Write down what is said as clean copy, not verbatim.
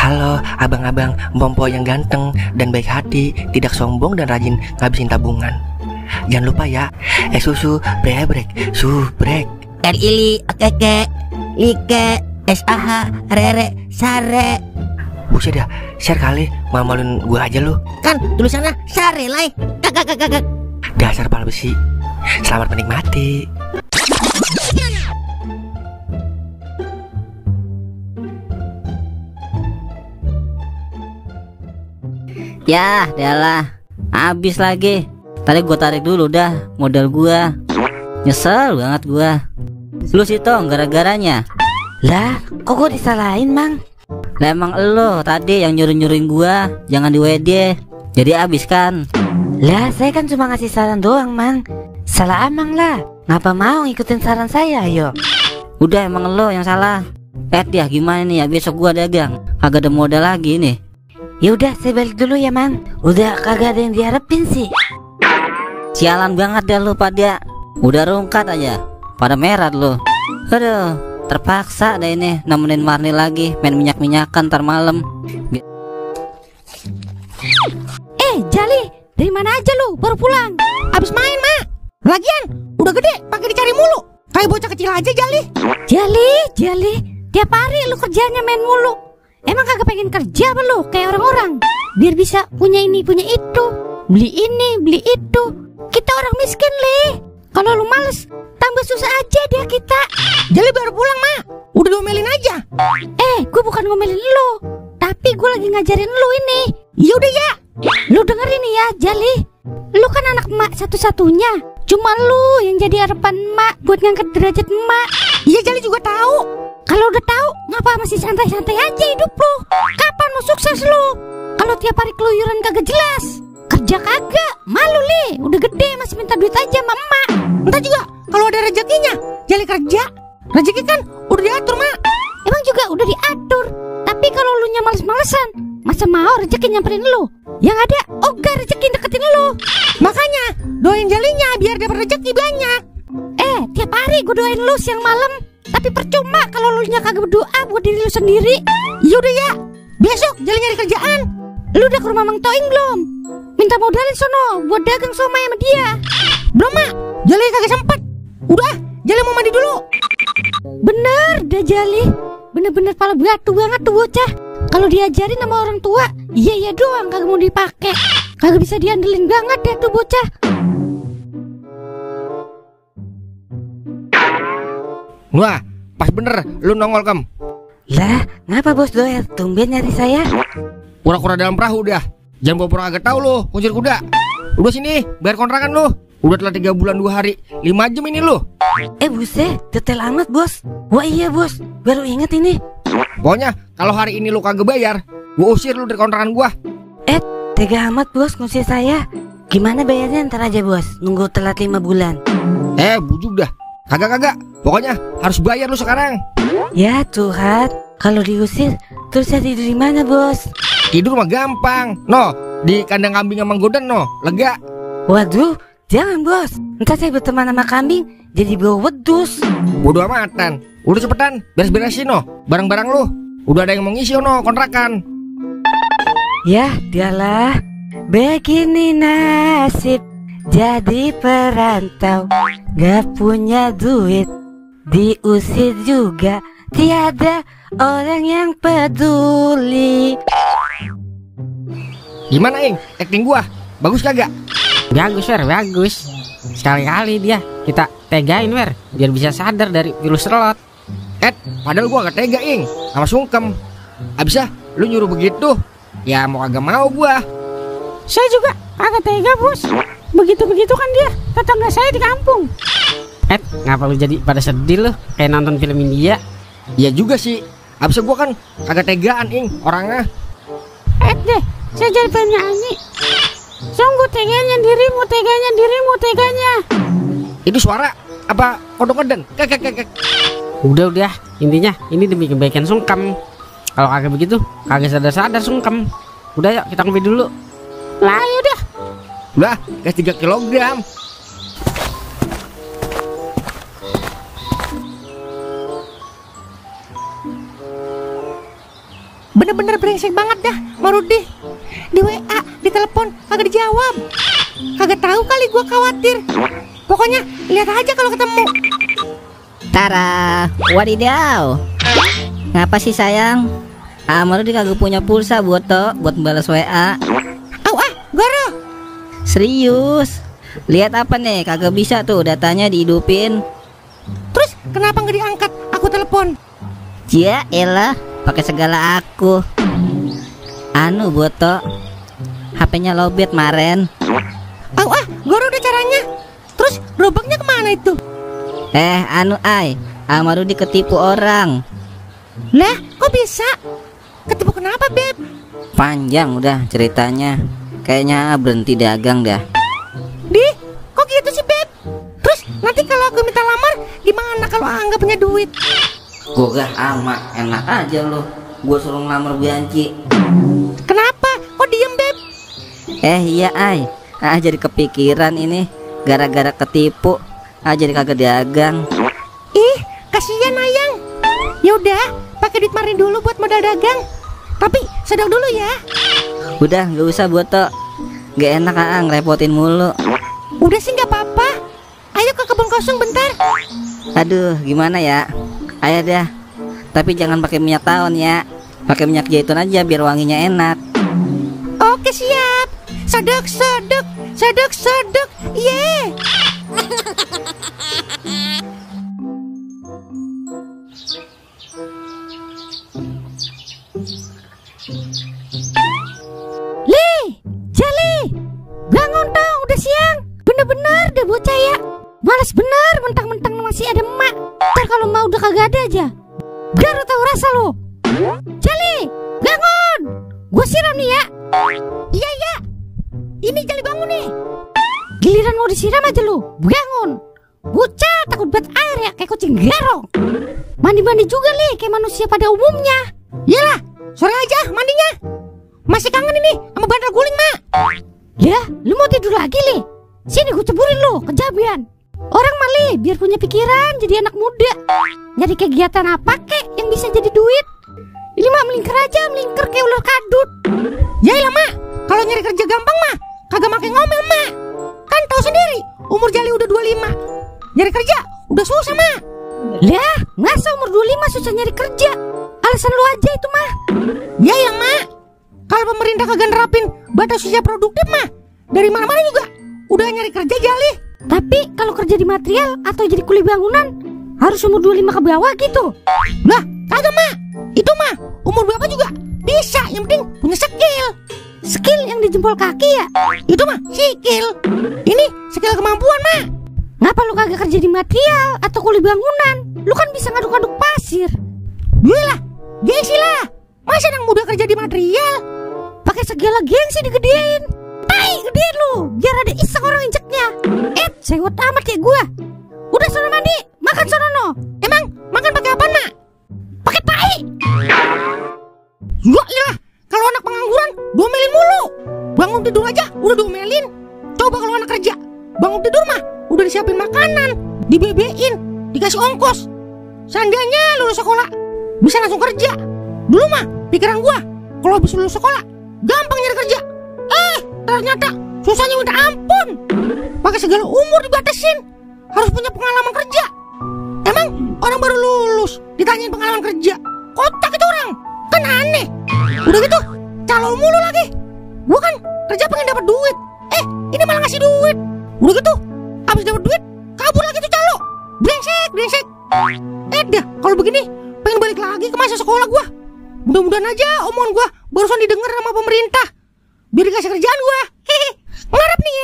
Halo abang-abang Bompo yang ganteng dan baik hati, tidak sombong dan rajin ngabisin tabungan. Jangan lupa ya, susu brebrek, subrek. Ili, keke, like, SAH, rere, sare. Buset dah, share kali, malu-maluin gue aja lu. Kan tulisannya sare lai. Kakak. Dasar pala besi. Selamat menikmati. Ya, dealah. Habis lagi. Tadi gua tarik dulu dah modal gua. Nyesel banget gua. Lu sih Tong gara-garanya. Lah, kok gua disalahin, Mang? Lah emang elo tadi yang nyuruh-nyuruhin gua jangan di WD. Jadi habis kan. Lah, saya kan cuma ngasih saran doang, Mang. Salah Amang lah. Ngapa mau ngikutin saran saya, ayo? Udah emang elo yang salah. Ya gimana nih ya, besok gua dagang. Kagak ada modal lagi nih. Ya udah, saya balik dulu ya, Mang. Udah kagak ada yang diharapin sih. Sialan banget dah lu pada. Udah rungkat aja pada merah lu. Aduh, terpaksa deh ini nemenin Marni lagi main minyak-minyakan ntar malam. Jali, dari mana aja lu baru pulang? Abis main, Mak. Lagian udah gede pakai dicari mulu. Kayak bocah kecil aja, Jali. Jali, tiap hari lu kerjanya main mulu. Emang kagak pengen kerja apa lu kayak orang-orang? Biar bisa punya ini, punya itu. Beli ini, beli itu. Kita orang miskin, Li. Kalau lu males, tambah susah aja dia kita. Jali baru pulang, Mak. Udah domelin aja. Gue bukan ngomelin lu, tapi gue lagi ngajarin lu ini. Yaudah ya. Lu dengerin nih ya, Jali. Lu kan anak emak satu-satunya. Cuma lu yang jadi harapan emak buat ngangkat derajat emak. Iya, Jali juga tahu. Kalau udah tahu, ngapa masih santai-santai aja hidup lu? Kapan mau sukses lu? Kalau tiap hari keluyuran kagak jelas. Kerja kagak, malu Li. Udah gede masih minta duit aja sama emak. Entah juga kalau ada rezekinya, Jali kerja. Rezeki kan udah diatur, Mak. Emang juga udah diatur. Tapi kalau lu nya males-malesan, masa mau rezeki nyamperin lu? Yang ada ogah rezeki deketin lu. Makanya doain Jalinya biar dapat rezeki banyak. Tiap hari gue doain lu siang malam. Tapi percuma kalau lu nya kagak berdoa buat diri lu sendiri. Yaudah ya, besok Jali nyari kerjaan. Lu udah ke rumah Mang Toing belum? Minta modalin sono buat dagang somai sama dia. Belum, Mak. Jali kagak sempet. Udah, Jali mau mandi dulu. Bener dah Jali. Bener-bener pala batu banget tuh bocah. Kalau diajarin sama orang tua, iya doang kagak mau dipakai. Kagak bisa diandelin banget deh tuh bocah. Wah, pas bener lu nongol, Kem. Lah, ngapa Bos Doer? Tumben nyari saya. Kura-kura dalam perahu dah. Jangan bawa pura agak tahu lu, kuncir kuda. Udah sini, bayar kontrakan lu. Udah telah 3 bulan 2 hari, 5 jam ini lu. Buset, detail amat, Bos. Wah iya, Bos. Baru inget ini. Pokoknya kalau hari ini lu kagak bayar, gua usir lu dari kontrakan gua. Tega amat, Bos, ngusir saya. Gimana bayarnya ntar aja, Bos. Nunggu telat 5 bulan. Bujuk dah. Kagak. Pokoknya harus bayar lu sekarang. Ya Tuhan, kalau diusir terus saya tidur di mana, Bos? Tidur mah gampang. No, di kandang kambing sama godan no, lega. Waduh, jangan, Bos. Ntar saya berteman sama kambing jadi bau wedus. Bodoh amatan. Udah cepetan, beres-beresin no barang-barang lu. Udah ada yang mau ngisi no kontrakan. Ya, dialah. Begini nasib jadi perantau, gak punya duit, diusir juga, tiada orang yang peduli. Gimana Ing, acting gua? Bagus kagak? Bagus Wer, bagus. Sekali-kali dia kita tegain Wer, biar bisa sadar dari virus selot. Padahal gua gak tega Ing, sama sungkem. Abisnya lu nyuruh begitu, ya mau kagak mau gua. Saya juga kagak tega, Bos. Begitu-begitu kan dia tetangga saya di kampung. Ngapa lu jadi pada sedih lu kayak nonton film India? Iya juga sih. Abisnya gua kan kagak tegaan Ing orangnya. Deh, saya jadi pengen nyanyi. Sungguh teganya dirimu, teganya. Itu suara apa kodok ngeden? Kek. Udah, intinya ini demi kebaikan sungkem. Kalau kagak begitu, kagak sadar sungkem. Udah yuk kita ngopi dulu. Lah yaudah. Udah, gas 3 kilogram. Bener-bener brengsek banget dah Marudi. Di WA, di telepon kagak dijawab. Kagak tahu kali gua khawatir. Pokoknya lihat aja kalau ketemu. Tara, wadidaw. Ngapa sih sayang? Marudi kagak punya pulsa buat balas WA. Goro. Serius? Lihat apa nih? Kagak bisa tuh datanya dihidupin. Terus kenapa nggak diangkat aku telepon? Ya elah, pakai segala aku. Anu Boto, HP-nya lowbat maren. Goro udah caranya. Terus gerobaknya kemana itu? Marudi ketipu orang. Lah, kok bisa? Ketipu kenapa, Beb? Panjang udah ceritanya. Kayaknya berhenti dagang dah. Kok gitu sih, Beb? Terus nanti kalau aku minta lamar, gimana kalau Angga punya duit? Gua amat enak aja lo. Gua suruh ngelamar Bianci. Kenapa? Kok diem, Beb? Iya jadi kepikiran ini. Gara-gara ketipu jadi kagak dagang. Ih, kasihan Ayang. Yaudah, pakai duit Marin dulu buat modal dagang. Tapi sedang dulu ya. Udah gak usah Boto. Gak enak ngerepotin mulu. Udah sih gak apa-apa. Ayo ke kebun kosong bentar. Aduh gimana ya. Ayo dah. Tapi jangan pakai minyak tawon ya. Pakai minyak zaitun aja biar wanginya enak. Oke siap. Sedek sedek sedek sedek. Ye. Jali, bangun dong, udah siang. Bener-bener deh bocah ya. Malas bener mentang-mentang masih ada emak. Ntar kalau mau udah kagak ada aja. Baru tahu rasa lo. Jali, bangun. Gue siram nih ya. Iya. Ini Jali bangun nih. Giliran mau disiram aja lu. Bangun. Bocah takut banget air ya, kayak kucing garong. Mandi-mandi juga nih kayak manusia pada umumnya. Yalah, sore aja mandinya. Masih kangen ini sama bandar guling, Mak. Ya, lu mau tidur lagi, Li? Sini gue ceburin lu, kejabian. Orang Mali biar punya pikiran jadi anak muda. Nyari kegiatan apa kek yang bisa jadi duit. Ini Mak melingkar aja, melingkar kayak ular kadut. Yaelah, Mak. Kalau nyari kerja gampang mah kagak makin ngomel, Mak. Kan tahu sendiri, umur Jali udah 25. Nyari kerja udah susah, Mak. Lah, masa umur 25 susah nyari kerja? Alasan lu aja itu, mah. Yaelah, Mak. Kalau pemerintah kagak nerapin batas usia produktif mah, dari mana-mana juga udah nyari kerja Jali. Tapi kalau kerja di material atau jadi kuli bangunan harus umur 25 ke bawah gitu. Lah, kagak, Mak. Itu mah umur berapa juga bisa, yang penting punya skill. Skill yang di jempol kaki ya? Itu mah skill. Ini skill kemampuan, Mak. Ngapa lu kagak kerja di material atau kuli bangunan? Lu kan bisa ngaduk-ngaduk pasir. Yaelah, gengsi lah. Masa anak muda kerja di material? Pakai segala gengsi digedein. Tai, gedein lu, biar ada iseng orang injeknya. Sewot amat ya gua. Udah sono mandi, makan sono no. Emang makan pakai apaan, Mak? Pakai tai. Ya, kalau anak pengangguran domelin mulu. Bangun tidur aja udah domelin. Coba kalau anak kerja, bangun tidur mah udah disiapin makanan, dibebein, dikasih ongkos. Seandainya lulus sekolah bisa langsung kerja. Dulu mah pikiran gua kalau habis lulus sekolah gampang nyari kerja. Ternyata susahnya minta ampun. Pakai segala umur dibatasin. Harus punya pengalaman kerja. Emang orang baru lulus ditanyain pengalaman kerja, kotak itu orang. Kan aneh. Udah gitu calon mulu lagi. Gua kan kerja pengen dapat duit. Ini malah ngasih duit. Udah gitu habis dapat duit kabur lagi tuh calo. Brengsek. Dah kalau begini pengen balik lagi ke masa sekolah gua. Mudah-mudahan aja omongan gua barusan didengar sama pemerintah biar dikasih kerjaan gua. Ngarep nih